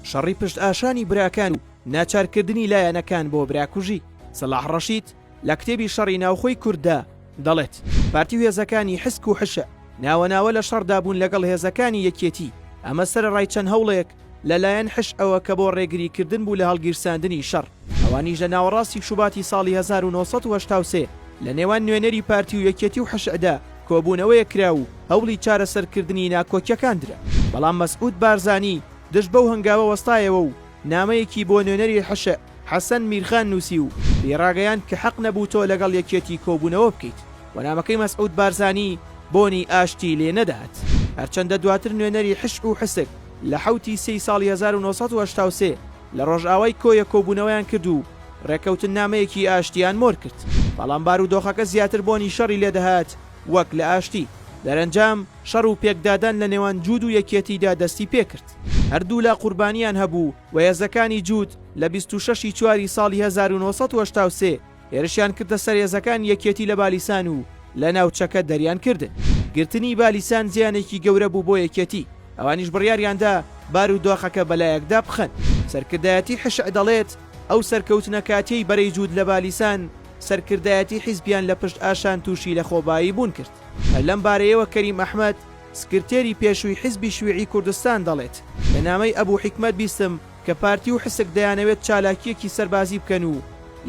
شەڕی پشتئاشانی براکان و ناچارکردنی لایەنەکان بۆ براکوژی. سەلاح ڕەشید لە کتێبی شەڕی ناوخۆی کورددا دەڵێت، پارتی و هێزەکانی حسک و حشع ناوە ناوە لە شەڕدا بوون لەگەڵ هێزەکانی یەکێتی، ئەمە سەرەڕای چەند هەوڵێک لە لایەن حشعەوە کە بۆ ڕێگریکردن بوو لە هەڵگیرساندنی شەڕ، ئەوانیش لە ناوەڕاستی شوباتی ساڵی 1983 لە نێوان نوێنەری پارتی و یەکێتی و حشعدا کۆبوونەوەیەک کرا و هەوڵی چارەسەرکردنی ناکۆکیەکان درا، بەڵام مەسعود بارزانی دژ بەو هەنگاوە وەستایەوە و نامەیەکی بۆ نوێنەری حشع، حەسەن میرخان نووسی و پێی ڕاگەیاند کە حەق نەبوو تۆ لەگەڵ یەکێتی کۆبوونەوە بکەیت و نامەکەی مەسعود بارزانی بۆنی ئاشتی لێ نەدەهات. هەرچەندە دواتر نوێنەری حشع و حسک لە حەوت ی سێی ساڵی 1983 لە ڕۆژئاوای کۆیە کۆبوونەوەیان کرد و ڕێککەوتننامەیەکی ئاشتیان مۆر کرد، بەڵام بارودۆخەکە زیاتر بۆنی شەڕی لێدەهات وەک لە ئاشتی. دەرەنجام شەڕ و پێکدادان لە نێوان جوود و یەکێتیدا دەستی پێکرد. هەردوولا قوربانیان هەبوو و هێزەکانی جووت لە 26 ی چواری ساڵی 1983 هێرشیان کردە سەر هێزەکانی یەکێتی لە بالیسان و لە ناوچەکە دەریان کردن. گرتنی بالیسان زیانێکی گەورە بوو بۆ یەکێتی، ئەوانیش بڕیاریاندا بارودۆخەکە بەلایەکدا بخەن. سەرکردایەتی حشع دەڵێت، ئەو سەرکەوتنە کاتیەی بەرەی جووت لە بالیسان، سەرکردایەتی حیزبیان لە پشت ئاشان تووشی لەخۆبایی بوون کرد. هەر لەم بارەیەوە کەریم ئەحمەد، سکرتێری پێشووی حیزبی شیوعی کوردستان دەڵێت، لە نامەی ئەبو حیکمەت بیستم کە پارتی و حسک دەیانەوێت چالاکییەکی سەربازی بکەن و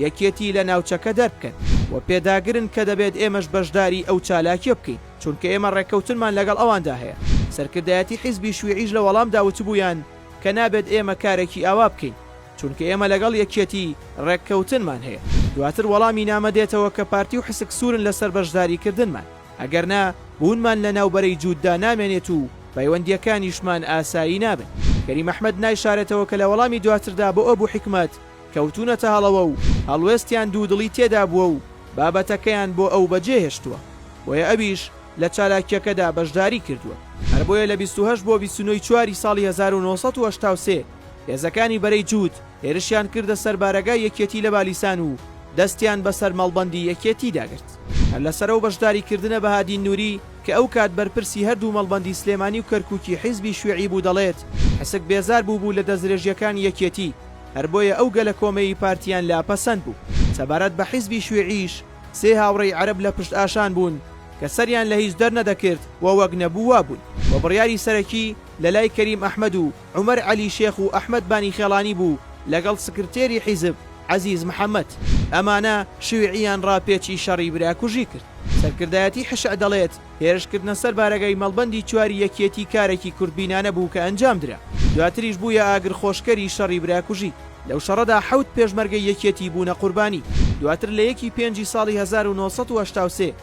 یەکێتی لە ناوچەکە دەربکەن و پێداگرن کە دەبێت ئێمەش بەشداری ئەو چالاکیە بکەین چونکە ئێمە ڕێککەوتنمان لەگەڵ ئەواندا هەیە. سەرکردایەتی حیزبی شیوعیش لە وەڵامدا وتبوویان کە نابێت ئێمە کارێکی ئاوا بکەین چونکە ئێمە لەگەڵ یەکێتی ڕێککەوتنمان هەیە. دواتر وەڵامی نامە دێتەوە کە پارتی و حسک سوورن لەسەر بەشداریکردنمان. ئەگەر نا بوونمان لە ناو بەرەی جووتدا نامێنێت و پەیوەندییەکانیشمان ئاسایی نابن. کەریم ئەحمەد نایشارێتەوە کە لە وەڵامی دواتردا بۆ ئەبو حیکمەت کەوتوونەتە هەڵەوە و هەڵوێستیان دوودڵی تێدا بووە و بابەتەکەیان بۆ ئەو بەجێهێشتووە. بۆیە ئەویش لە چالاکییەکەدا بەشداری کردووە. هەر بۆیە لە 28 بۆ 29 ی چواری ساڵی 1983 هێزەکانی بەرەی جووت هێرشیان کردە سەر بارەگای یەکێتی لە بالیسان و دەستیان بەسەر مەڵبەندی یەکێتیدا گرت. هەر لەسەر ئەو بەشداریکردنە بەهادین نوری کە ئەو کات بەرپرسی هەردوو مەڵبەندی سلێمانی و کەرکوکی حیزبی شیوعی بوو دەڵێت، حسک بێزار بووبوو لە دەستدرێژیەکانی یەکێتی، هەر بۆیە ئەو گەلەکۆمەیەی پارتیان لا پەسەند بوو. سەبارەت بە حیزبی شیوعیش سێ هاوڕێی عەرەب لە پشت ئاشان بوون کە سەریان لە هیچ دەرنەدەکرد و وەک نەبوو وابوون و بڕیاری سەرەکی لە لای کەریم ئەحمەد و عومەر عەلی شێخ و ئەحمەد بانیخێڵانی بوو لەگەڵ سکرتێری حیزب عەزیز محەمەد. ئەمانە شیوعیان ڕاپێچی شەڕی براکوژی کرد. سەرکردایەتی حشع دەڵێت، هێرشکردنە سەر بارەگای مەڵبەندی چواری یەکیەتی کارێکی کورتبینانە بوو کە ئەنجامدرا. دواتریش بوویە ئاگرخۆشکەری شەڕی براکوژی. لەو شەڕەدا حەوت پێشمەرگەی یەکیەتی بوونە قوربانی. دواتر لە یەکی پێنجی ساڵی 1983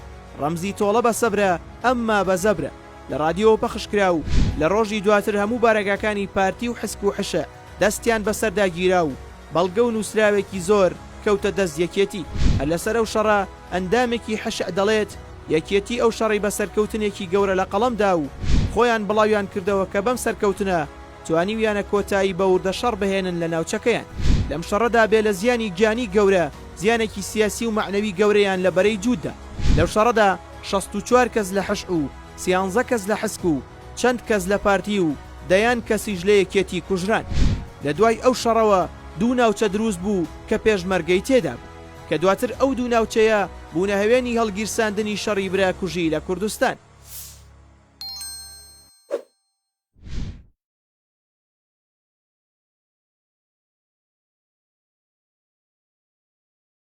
ڕەمزی تۆڵە بە سەبرە ئەمما بە زەبرە لە ڕادیۆوە پەخش کرا و لە ڕۆژی دواتر هەموو بارەگاکانی پارتی و حسک و حشع دەستیان بەسەردا گیرا و بەڵگە و نووسراوێکی زۆر کەوتە دەست یەکێتی. هەر لەسەر ئەو شەڕە ئەندامێکی حشع دەڵێت، یەکێتی ئەو شەڕەی بە سەرکەوتنێکی گەورە لە قەڵەم دا و خۆیان بڵاویان کردەوە کە بەم سەرکەوتنە توانیویانە کۆتایی بە وردە شەڕ بهێنن لە ناوچەکەیان. لەم شەڕەدا بێ لە زیانی گیانی گەورە، زیانێکی سیاسی و مەعنەوی گەورەیان لە بەرەی جووت دا. لەو شەڕەدا 64 کەس لە حشع و سیانزە کەس لە حسک و چەند کەس لە پارتی و دەیان کەسیش لە یەکێتی کوژران. لە دوای ئەو شەڕەوە دوو ناوچە دروست بوو کە پێشمەرگەی تێدا بوو. کە دواتر ئەو دوو ناوچەیە بوونە هەوێنی هەڵگیرساندنی شەڕی براکوژی لە کوردستان.